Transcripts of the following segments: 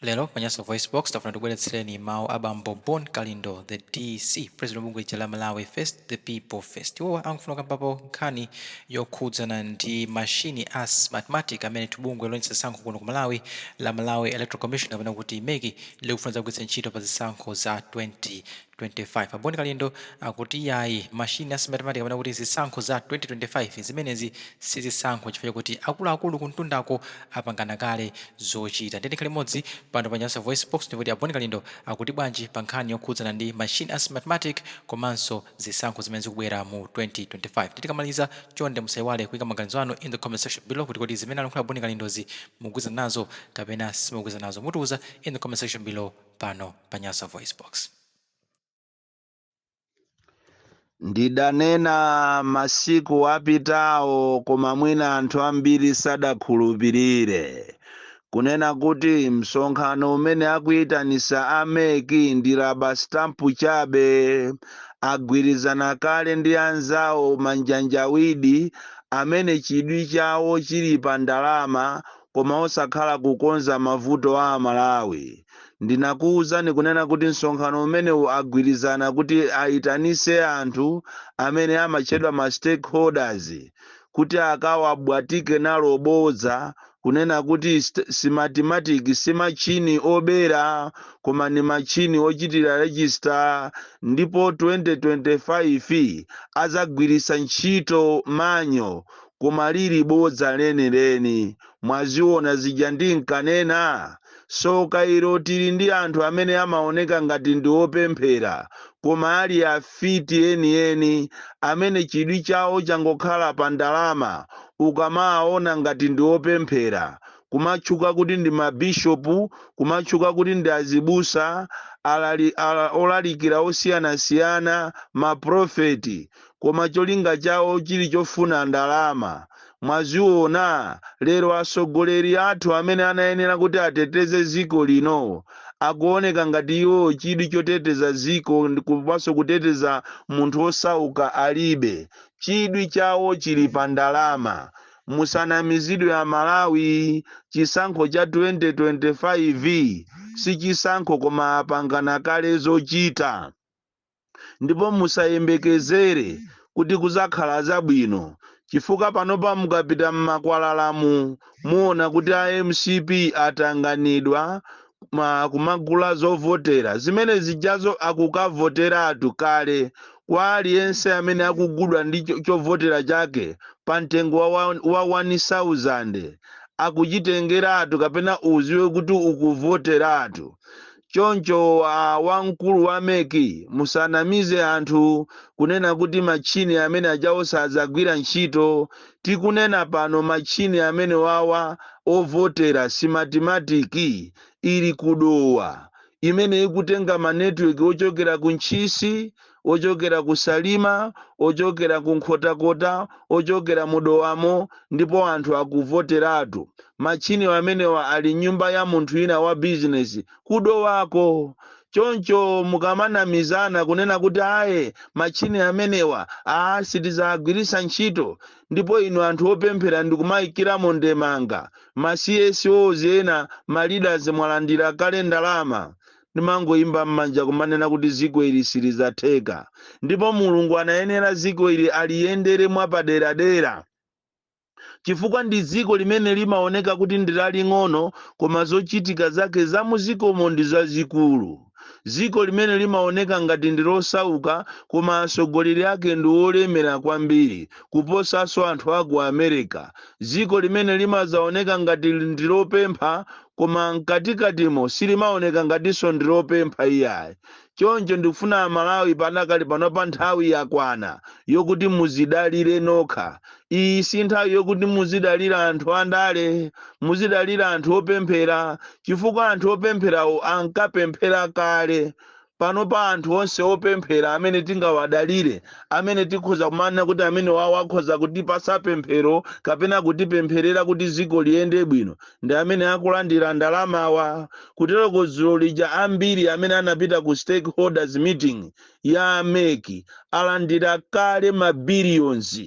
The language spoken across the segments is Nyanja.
Lero pa Nyasa VoiceBox tafuna tibweretsereni mawu a bambo Bon Kalindo, the DC, president wa bungwe lija la Malawi First, the People First. Iwowa akufuna kukambapo nkhani yokhudzana ndi mashini a Smartmatic amene bungwe loyendetsa zisankho kuno ku Malawi la Malawi Electoral Commission kapena kuti MEC likufuna lidzagwiritse ntchito pa zisankho za 2025. A Bon Kalindo akuti iyayi, mashini a Smartmatic kapena kuti zisankho za 2025 zimenezi si zisankho chifukwa chakuti akuluakulu kumtundako apangana kale zochita. Ndiye tikhale limodzi pano pa Nyasa VoiceBox ndipo kuti a Bon Kalindo akuti bwanji pa nkhani yokhudzana ndi mashini a Smartmatic komanso zisankho zimene zikubwera mu 2025. Ndiye tikamaliza, chonde musaiwale kuika maganizo anu in the comment section below kuti kodi zimene alankhula Bon Kalindozi mukugwirizana nazo kapena simukugwirizana nazo. Mutiuza in the comment section below pano pa Nyasa VoiceBox. Ndidanena masiku apitawo koma mwina anthu ambiri sadakhulupirire kunena kuti msonkhano umene akuyitanisa a MEC ndi rubber stamp chabe. Agwirizana kale ndi anzawo manjanjawidi amene chidwi chawo chili pa ndalama koma osakhala kukonza mavuto a Amalawi. Ndinakuwuzani kunena kuti msonkhano umenewu agwirizana kuti ayitanise anthu amene amatchedwa ma stakeholders kuti akawabwatike nalo bodza kunena kuti Smartmatic si machini obera koma ni machini ochitira register ndipo 2025 azagwiritsa ntchito manual, koma lili bodza lenileni. Mwaziona zija ndinkanena? Soka ilo, tili ndi anthu amene amaoneka ngati ndi opemphera koma ali afiti enieni amene chidwi chawo changokhala pa ndalama. Ukamaona ngati ndi opemphera, kumatchuka kuti ndi mabishopu, kumatchuka kuti ndi azibusa, olalikira osiyanasiyana, maprofeti, koma cholinga chawo chili chofuna ndalama. Mwaziona lero atsogoleri athu amene anayenera kuti ateteze dziko lino akuoneka ngati iwo chidwi choteteza dziko komanso kuteteza munthu osauka alibe. Chidwi chawo chili pa ndalama. Musanamizidwe Amalawi, chisankho cha 2025 si chisankho koma apangana kale zochita. Ndipo musayembekezere kuti kuzakhala zabwino chifukwa panopa mukapita mmakwalalamu muona kuti a MCP atanganidwa kumagula zovotera zimene zijazo. Akukavoteratu kale kwa aliyense amene akugudwa ndi chovotera chake pa mtengo wa 1000 akuchitengeratu kapena uziwe kuti ukuvoteratu. Choncho wamkulu wa MEC, musanamize anthu kunena kuti machini amene ajawo sadzagwira ntchito. Tikunena pano machini amene wawa ovotera Smartmatic ili kudowa imene ikutenga ma network ochokera ku Ntchisi, ochokera ku Salima, ochokera ku Nkhotakota, ochokera mudowamo, ndipo anthu akuvoteratu. Machini amenewa ali nyumba ya munthu ina wa bizinesi kudowako. Choncho mukamanamizana kunena kuti aye, machini amenewa a sitizagwirisa ntchito, ndipo inu anthu opemphera ndikumayikiramo ndemanga, ma CSOs ena, ma leaders, mwalandira kale ndalama, ndimangoyimba m'manja kumanena kuti ziko ili silizatheka, ndipo Mulungu anayenera ziko ili aliyendere mwapaderadera chifukwa ndi dziko limene limaoneka kuti ndi laling'ono koma zochitika zake za muzikomo ndi zazikulu, dziko limene limaoneka ngati ndi losauka koma atsogoleri ake ndi olemera kwambiri kuposanso anthu aku America, dziko limene limazaoneka ngati ndi lopempha koma mkatikatimo silimaoneka ngatinso ndi lopempha iyayi. Choncho ndikufuna Amalawi panakali panopa, nthawi yakwana yokuti muzidalire nokha. Iyi si nthawi yokuti muzidalira anthu andale, muzidalira anthu opemphera, chifukwa anthu opempherawo ankapemphera kale. Panopa anthu onse opemphera amene tingawadalire, amene tikhoza kumanena kuti amene wawo akhoza kutipasa pemphero kapena kutipempherera kuti dziko liyende bwino, ndi amene akulandira ndalamawa. Kutereko dzulo lija ambiri amene anapita ku stakeholders meeting ya MEC alandira kale ma billions.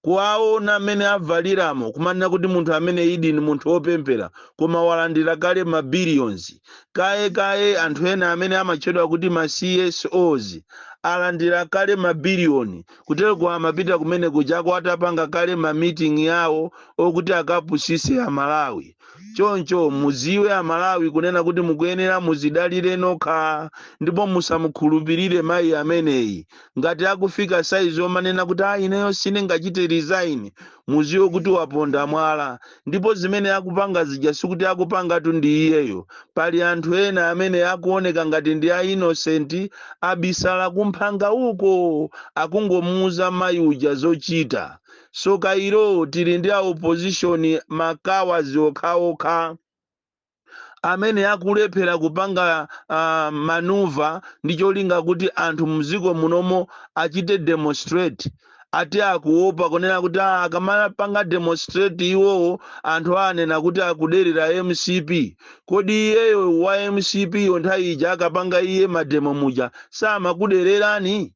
Kuwaona mmene avaliramo, kumanena kuti munthu amene idi ni munthu wopemphera, koma walandira kale ma billions kaye kaye. Anthu ena amene amatchedwa kuti ma CSOs alandira kale mabiliyoni. Kutereko amapita kumene kujako atapanga kale ma meeting yawo okuti akapusise Amalawi. Choncho muziwe, Amalawi, kunena kuti mukuyenera muzidalire nokha ndipo musamukhulupirire mayi ameneyi. Ngati akufika saizi omanena kuti, "A, ineyo sindingachite resign," muziwe kuti waponda mwala. Ndipo zimene akupanga zija sikuti akupangatu ndi iyeyo. Pali anthu ena amene akuoneka ngati ndi a innocent, abisala kumphanga uko, akungomuuza mayi uja zochita. So kairo tili ndi a opposition makawazi okhaokha amene akulephera kupanga maneuver ndi cholinga kuti anthu mdziko munomo achite demonstrate. Ati akuopa kunena kuti akamapanga demonstrate iwowo, anthu anena kuti akuderera MCP. Kodi iyeyo wa MCP yo nthawi ija akapanga iye ma demo muja samakudererani?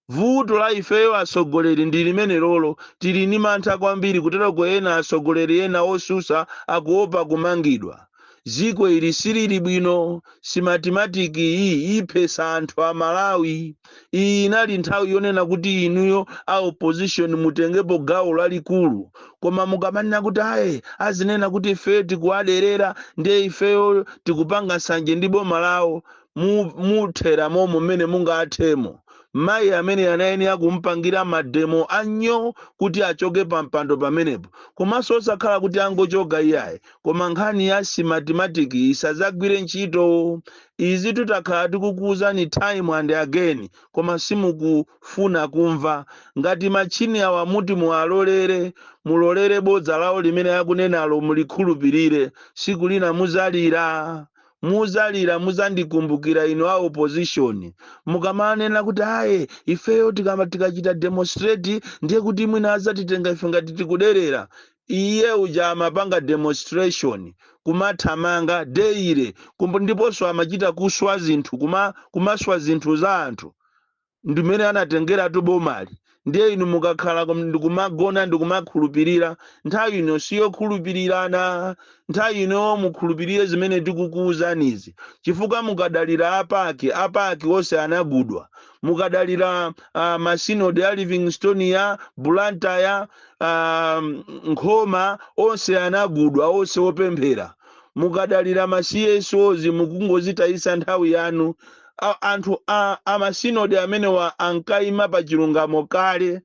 Vuto la ifeyo atsogoleri ndi limene lolo tili ni mantha kwambiri. Kutereko ena atsogoleri ena osusa akuopa kumangidwa. Ziko ili silili bwino. Smartmatic iyi iphesa anthu a Malawi. Iyi inali nthawi yonena kuti inuyo a opposition mutengepo gawo lalikulu, koma mukamanena kuti aye, azinena kuti ifeyo tikuwaderera, ndiye ifeyo tikupanga nsanje ndi boma lawo, muthera momo mmene mungathemo. Mayi amene anayenera kumpangira ma demo anyo kuti achoke pa mpando pamenepo, komanso osakhala kuti angochoka iyayi, koma nkhani ya Smartmatic isadzagwire ntchito. Izi tutakhala tikukuwuzani time and again, koma simukufuna kumva. Ngati machini awa muti muwalolere, mulolere bodza lawo limene akunenalo, mulikhulupirire, siku lina muzalira, muzalira, muzandikumbukira. Inu a opposition, mukamanena kuti aye, ifeyo tikachita demonstrate ndiye kuti mwina azatitenga ife ngati tikuderera, iye uja amapanga demonstration kumathamanga daily, ndiponso amachita kuswa zinthu, kumaswa zinthu za anthu, ndimene anatengeratu bomali. Ndiye inu mukakhala ndikumagona ndikumakhulupirira, nthawi ino siyokhulupirirana. Nthawi ino mukhulupirire zimene tikukuwuzanizi, chifukwa mukadalira a PAC, a PAC onse anagudwa. Mukadalira masinodi a Livingstonia, Blantyre, Nkhoma, onse anagudwa, onse opemphera. Mukadalira ma CSOs, mukungozitayisa nthawi yanu. Anthu amasinodi amenewa ankayima pa chilungamo kale,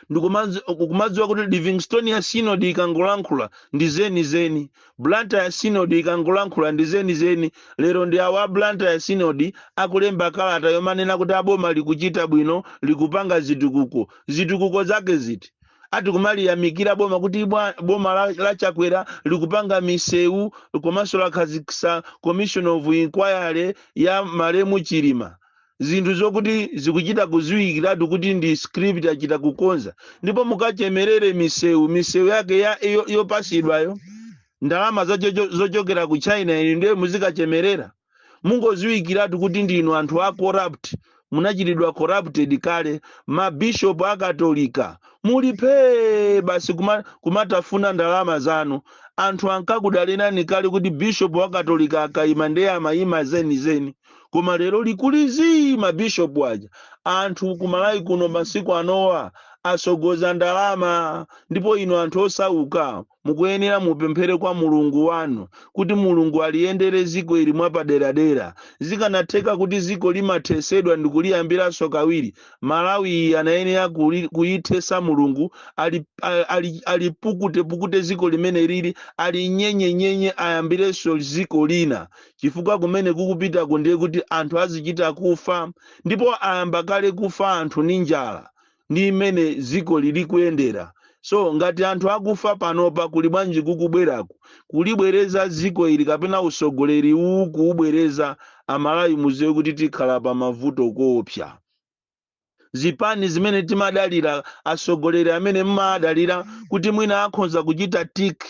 ndikumadziwa kuti Livingstonia Synod ikangolankhula ndi zenizeni, Blantyre Synod ikangolankhula ndi zenizeni. Lero ndi awa Blantyre Synod akulemba kalata yomanena kuti aboma likuchita bwino, likupanga zitukuko. Zitukuko zake ziti? Ati kumaliyamikira boma kuti boma la Chakwera likupanga misewu, komanso lakhazikitsa commission of inquiry ya malemu Chilima, zinthu zokuti zikuchita kuziwikiratu kuti ndi script achita kukonza. Ndipo mukachemerere misewu, misewu yake yopasidwayo ndalama zochokera ku China, inu ndiye muzikachemerera. Mungoziwikiratu kuti ndinu anthu a corrupt, munachitidwa corrupted kale. Mabishopu Akatolika mulipe basi kumatafuna ndalama zanu. Anthu ankakudalirani kale kuti bishopu wa Katolika akayima ndiye amayima zenizeni, koma lero likulizi mabishopu aja. Anthu kumalawi kuno masiku anowa asogoza ndalama. Ndipo inu anthu osauka mukuyenera mupemphere kwa Mulungu wanu kuti Mulungu aliyendere ziko ili mwapaderadera. Zikanatheka kuti ziko limathesedwa ndikuliyambiranso kawiri, Malawi iyi anayenera kuyithesa Mulungu alipukutepukute ziko limene lili, alinyenyenyenye, ayambirenso ziko lina, chifukwa kumene kukupitako ndiye kuti anthu azichita kufa, ndipo ayamba kale kufa anthu ndi njala ndi imene ziko lili kuyendera. So ngati anthu akufa panopa, kuli bwanji kukubweraku kulibwereza ziko ili kapena usogoleri uwu kuubwereza? Amalawi, muziwe kuti tikhala pa mavuto koopsa. Zipani zimene timadalira, atsogoleri amene mmadalira kuti mwina akhoza kuchita tik,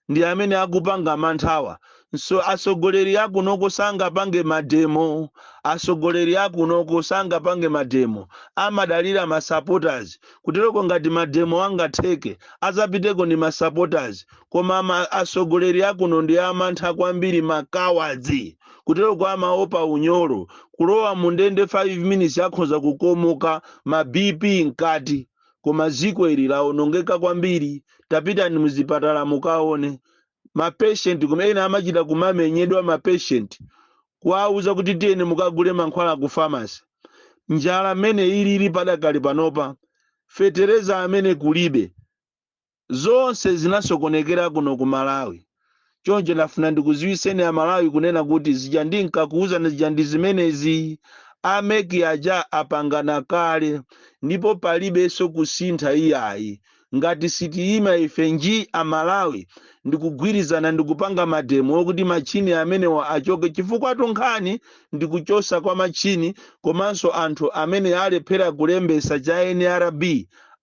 ndi amene akupanga manthawa. So atsogoleri akunoko sangapange mademo. Atsogoleri akunoko sangapange mademo, amadalira ma supporters. Kutereko ngati mademo angatheke, azapiteko ndi ma supporters. Koma atsogoleri akuno ndi amantha kwambiri, makawadzi. Kutereko amaopa unyolo, kulowa mundende 5 minutes akhoza kukomoka, ma BP mkati. Koma ziko ili lawonongeka kwambiri. Tapitani muzipatala mukaone ma patient kumene amachita kumamenyedwa, ma patient kuwauza kuti tiyeni mukagule mankhwala ku pharmacy. Njala mmene ilili padakali panopa, fetereza amene kulibe, zonse zinasokonekera kuno ku Malawi. Choncho ndafuna ndikuziwiseni Amalawi kunena kuti zija ndinkakuwuzani zija ndi zimenezi. A MEC aja apangana kale ndipo palibenso kusintha iyayi. Ngati sitiyima ife nji Amalawi ndikugwirizana ndikupanga mademo okuti machini amenewa achoke, chifukwa nkhani ndikuchosa kwa machini, komanso anthu amene alephera kulembesa cha NRB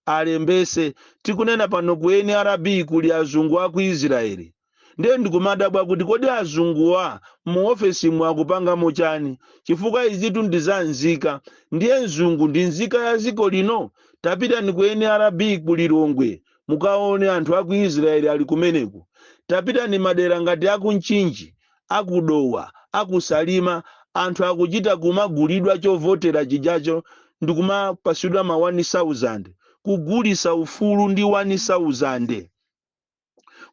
alembese. Tikunena pano ku NRB kuli azungu aku Israeli. Ndiye ndikumadabwa kuti kodi azunguwa mu ofesimu akupangamo chani? Chifukwa izitu ndi za nzika, ndiye mzungu ndi nzika ya ziko lino. Tapitani ku NRB ku Lilongwe mukaone anthu aku Israeli ali kumeneku. Tapitani madera ngati aku Mchinji, akuDowa, akuSalima, anthu akuchita kumagulidwa chovotera chijacho ndikumapasidwa ma 1000, kugulisa ufulu ndi 1000,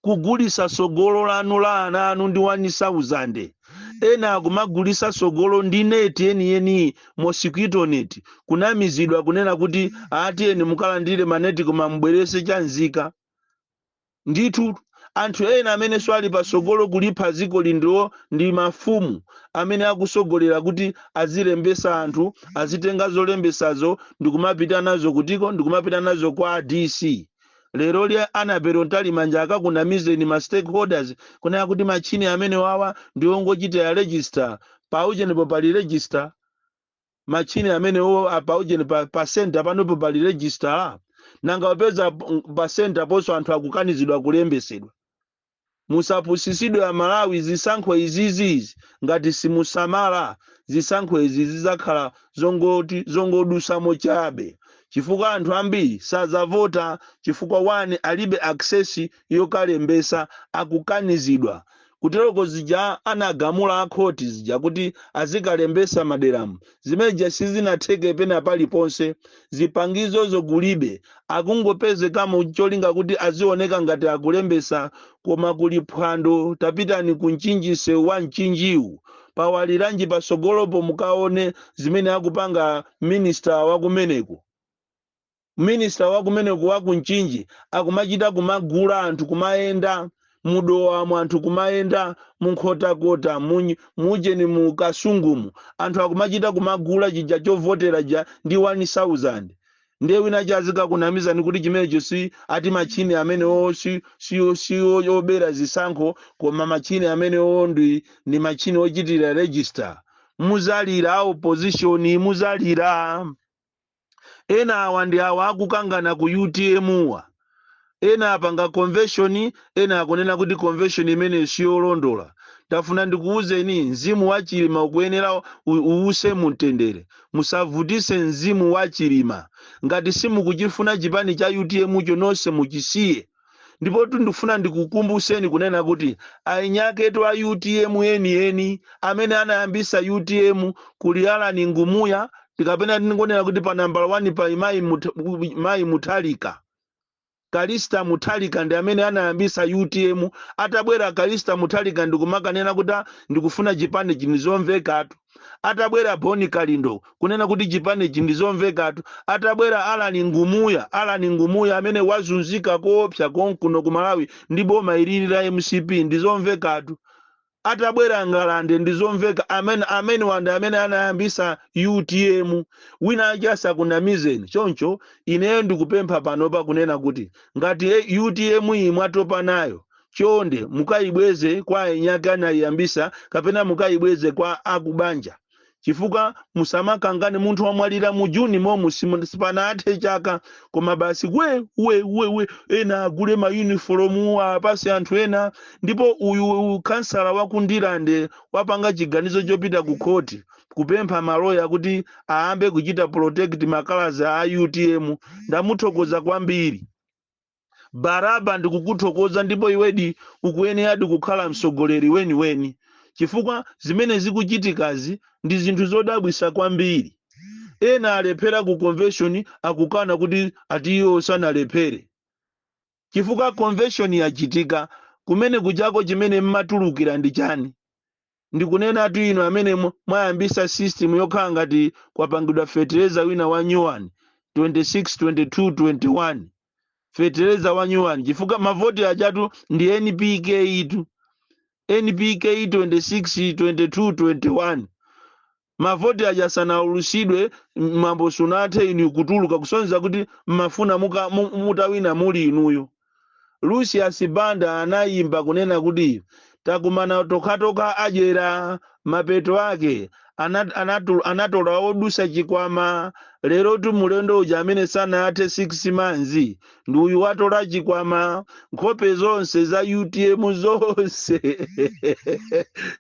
kugulisa sogolo lanu la ana anu ndi 1000. Ena akumagulisa sogolo ndi neti yeniyeni, mosquito net, kunamizidwa kunena kuti atiyeni mukalandire maneti koma mubwerese chanzika. Ndithu anthu ena amene swali pasogolo kulipha ziko lindiwo ndi mafumu amene akusogolera kuti azilembesa anthu, azitenga zolembesazo ndikumapita nazo kutiko, ndikumapita nazo kwa DC. Lero lya Annabel Mtalimanja akakunamizeni ma stakeholders kunena kuti machini amene wawa ndi ongochita register. Paujenepo pali register machini amenewo? Paujeni pa center panopo pali register? Nanga upeza pa center ponso anthu akukanizidwa kulembesedwa. Musapusisidwe Amalawi. Zisankho izizizi ngati simusamala, zisankho izi zizakhala zongoti zongodusamo chabe, chifukwa anthu ambiri sazavota, chifukwa one, alibe access yokalembesa, akukanizidwa. Kuteroko zija anagamula akhoti zija kuti azikalembesa maderamu, zimeneja sizinatheke pena paliponse. Zipangizozo kulibe, akungopezekamo cholinga kuti azioneka ngati akulembesa, koma kuli phwando. Tapitani ku Mchinji, msewu wa Mchinjiwu pawaliranji pasogolopo, mukaone zimene akupanga minister wakumeneko. Minister wakumeneko wa kuMchinji akumachita kumagula anthu kumayenda muDowamo, anthu kumayenda muNkhotakota, mujeni mu Kasungumu, anthu akumachita kumagula chija chovotera ja ndi 1000. Ndiye wina chazikakunamizani kuti chimenecho si ati machini amenewo si obera zisankho, koma machini amenewo ndi machini ochitira register. Muzalira opposition, muzalira. Ena awa ndi awa akukangana ku UTM wa. Ena apanga convention, ena akunena kuti convention imene siyolondola. Ndafuna ndikuwuzeni, mzimu wa Chilima ukuyenera uwuse mumtendere. Musavutise mzimu wa Chilima. Ngati simukuchifuna chipani cha UTM cho, nonse muchisiye. Ndipo ndifuna ndikukumbuseni kunena kuti ainyaketu a UTM enieni amene anayambisa UTM kuli Alan Ngumuya, tikapena tingonena kuti pa nambala 1 pa Mayi Muthalika, Kalista Muthalika, ndi amene anayambisa UTM. Atabwera Kalista Muthalika ndikumakanena kuti, "Ah, ndikufuna chipani chindizomvekatu." Atabwera Boni Kalindo kunena kuti chipani chindizomvekatu. Atabwera Alan Ngumuya, Alan Ngumuya amene wazunzika koopsa konkuno ku Malawi ndi boma ilili la MCP, ndizomvekatu. Atabwera Ngalande, ndizomveka. Amene wanda amene anayambisa UTM, wina ache asakunamizeni. Choncho ineyo ndikupempha panopa kunena kuti ngati UTM iyi mwatopa nayo, chonde mukayibweze kwa enyake anayiyambisa, kapena mukayibweze kwa akubanja. Chifukwa musamakangane, munthu wamwalira mu Juni momu, sipanathe chaka, koma basi we we we we, ena agule mayunifomu apase anthu ena. Ndipo uyu kansala wakundilande wapanga chiganizo chopita ku khoti kupempha maloya kuti ayambe kuchita protect makalazi a UTM, ndamuthokoza kwambiri. Baraba, ndikukuthokoza, ndipo iwedi ukuyeneradi kukhala mtsogoleri weniweni, chifukwa zimene zikuchitikazi ndi zinthu zodabwisa kwambiri. Ena alephera ku convention, akukana kuti ati iwo sanalephere, chifukwa convention yachitika kumene kuchako. Chimene mmatulukira ndi chani? Ndikunena tu inu amene mwayambisa system yokhala ngati kwapangidwa fetereza wina wa new one, 26 22 21, fetereza wa new one, chifukwa mavoti achatu ndi NPK itu, NPK 26 22 21. Mavoti aja sanaulusidwe, mwambo sunathe, inu kutuluka, kusonyeza kuti mmafuna mutawina muli inuyo. Lucius Banda anayimba kunena kuti takumana tokatoka adyera, mapeto ake anatola odusa chikwama. Lero tu mulendo uja amene sanathe 6 months ndi uyu watola chikwama. Nkhope zonse za UTM zonse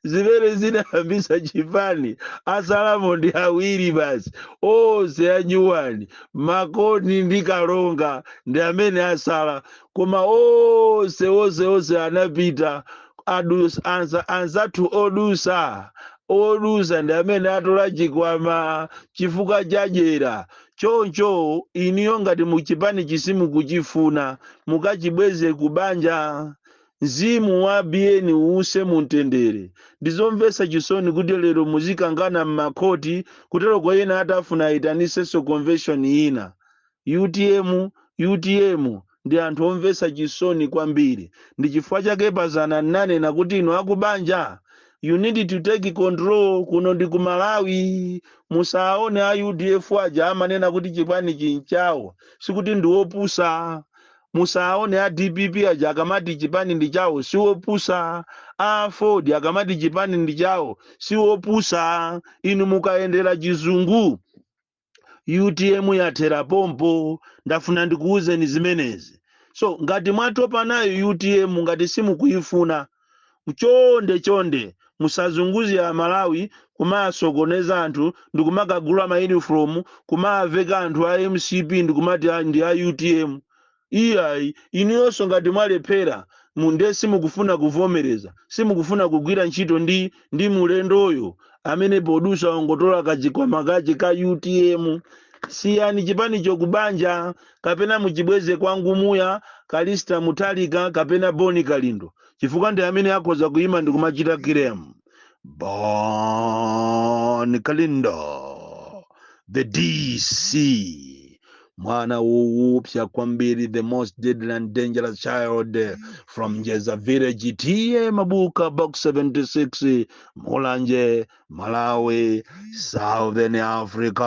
zimene zinayambisa chipani, asalamo ndi awiri basi, onse anyuwani, Makoni ndi Kalonga ndi amene asala, koma onse onse onse anapita. Anzathu odusa odusa ndi amene atola chikwama chifukwa chadyera. Choncho iniyo ngati muchipani chisimukuchifuna, mukachibweze kubanja. Mzimu wa Biyeni uuse mumtendere. Ndizomvetsa chisoni kuti lero muzikangana m'makhoti kutero kwa ena atafuna ayitanisenso convention ina. UTM, UTM ndi anthu omvetsa chisoni kwambiri. Ndi chifukwa chake pazana nanena kuti inu akubanja, you need to take control. Kuno ndi ku Malawi. Musaone a UDF aja amanena kuti chipani chinchawo, sikuti ndi wopusa. Musaone a DPP aja akamati chipani ndi chawo, siwopusa. A Ford akamati chipani ndi chawo, siwopusa. Inu mukayendera chizungu, UTM yathera pompo. Ndafuna ndikuwuzeni zimenezi. So ngati mwatopa nayo UTM, ngati simukuyifuna, chonde chonde musazunguze Amalawi kumasokoneza anthu ndikumakagula mauniform kumaveka anthu a MCP ndikumati ndi a UTM. Iyayi, inuyonso ngati mwalephera munde, simukufuna kuvomereza, simukufuna kugwira ntchito ndi mulendoyo amene podusa ongotola kachikwama kache ka UTM, siyani chipanicho kubanja kapena muchibweze kwa ngumuya Kalista Mutalika kapena Boni Kalindo, chifukwa ndi amene akhoza kuyima ndi kumachita claim. Bon Kalindo, the DC, mwana woupsa kwambiri, the most deadly and dangerous child from Njeza village, T/A Mabuka, Box 76, Mulanje, Malawi, Southern Africa.